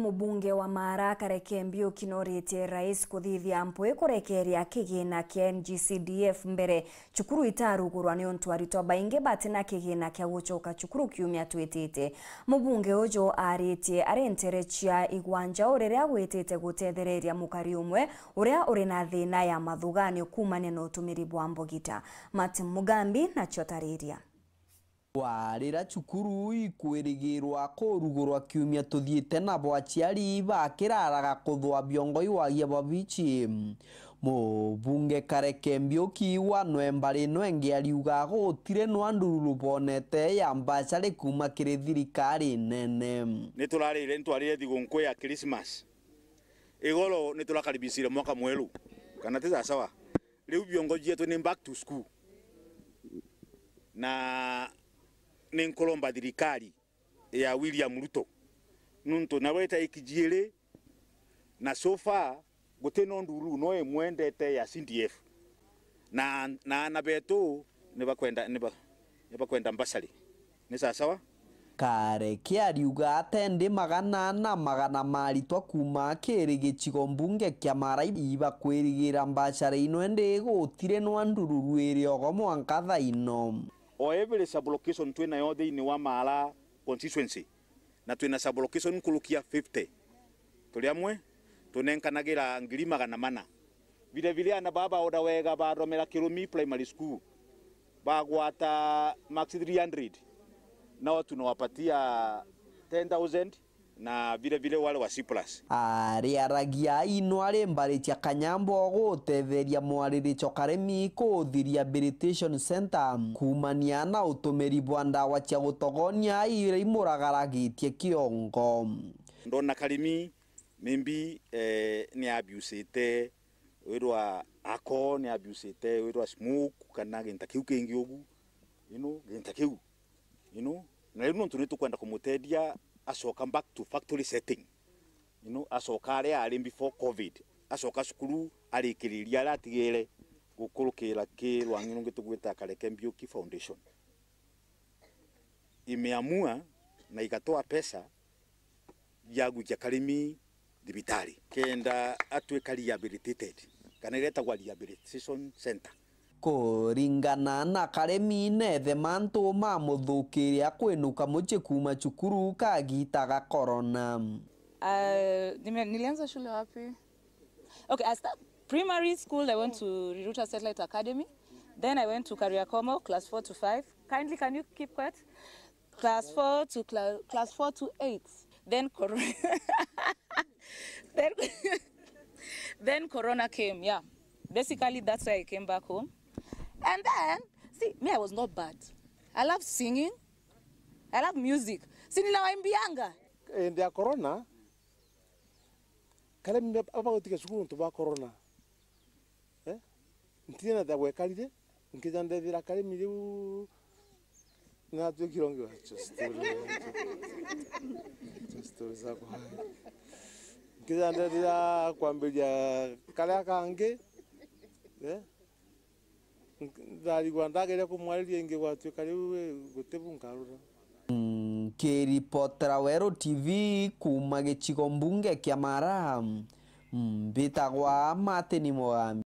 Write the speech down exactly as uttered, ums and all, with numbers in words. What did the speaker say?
Mubunge wa Mara Kareke Mbiuki noritie rais kuthithia mpwi kurekeria kigina kia N G C D F mbere cukuru itarugurwa niuntu aritwa baingi batina kigina kia gucoka cukuru kiumia twitite. Mubunge uju aritie ari nteere cia Igwa Njau riria gwitite gutethereria mukari umwe uria uri na thina ya mathuganio kuumania na utumiri bwa mbugita. Martin Mugambi nacio tariria. Kwarira cukuru ikwirigirwa kurugurwa kiumia tuthiite, nabo aciari bakiraraga kuthwa biongo iwagia babici. Mubunge Kareke Mbiuki wa Nwemba rino engi ariuga gutiri nwa ndururu bonete ya mbacari kuuma kiri thirikari nene. Niturarire, nitwarire thigunku ya Christmas. Igoro niturakaribicire mwaka mweru. Kana ti sawa? Riu biongo cietu ni back to school. Na ni nkuromba thirikari ya William Ruto, nuntu nawe ita ikijiiri, na so far guti no nduru no imwendete ya C D F. Na, na ana betu nibakwenda, niba-, nibakwenda mbacari. Ni sawa sawa? Kareke ariuga atendi magana na magana ma aritwa kuuma kiri gicigo mbunge kia Mara ibakwirigira mbacari ino, indi gutiri nwa ndururu iri ogo mwanka thaino. O every sub-location twinayo thiini wa Mara constituency, na twina sub-location nkuruki ya fifty. Turi amwe, tunenkanagira ngiri magana mana. Vile vile ana baba baoda wega bathomera Kirumi Primary School, bagwata max three hundred, nao tunawapatia ten thousand, na vile vile wale wa C plus. Ariaragia ino ari mbari cia Kanyambo gutetheria mwaririco Karemi kuthi Rehabilitation Center kuumania na utumiri bwa ndawa cia gutogonia iria imuragaragitie kiongo. Ndona Karemi, maybe, eh, ni abusite, withirwa alcohol, ni abusite, withirwa smoke, kana gintu kiu kingi ugu, you know, gintu kiu, you know. Na riu nontu ni tukwenda kumuteethia acoka back to factory setting, you know, acoka aria ari before covid, acoka cukuru arikiriria aria atigire, gukurukira ki rwangi rungi tugwita Kareke Mbiuki Foundation. Imeamua na igatoa pesa ya gwikia Karemi thibitari, kenda atwika rehabilitated, kana iria itagwa rehabilitation center. Kuringana na Karemi, nethe mantu mamuthukiria kwinuka mucii kuuma cukuru kagita ga corona. Uh, nime-, nilianza shule wapi? Okay, I start primary school, I went to Riruta Satellite Academy. Then I went to Kariakomo, class four to five. Kindly, can you keep quiet? Class four to cla-, class four to eight. Then cor-, then, then corona came, yeah. Basically, that's why I came back home. And then, see, me, I was not bad. I love singing. I love music. Si ninawaimbianga. Indi ya corona, Karemi aba gutiga cukuru nontu bwa corona. Eh? Ntinya na ta gwekarire, nkija ndethira Karemi riu, na twikire ungi wa story, story zakwa. Nkija ndethira kwambiria karia kangi, eh? Ndarigwa ndageria kumwariria ingi gwatuika riu, eh, guti bu nkarura. Nkiripotera Weru T V kuuma gicigo mbunge kia Mara, mbitagwa Martin Mugambi.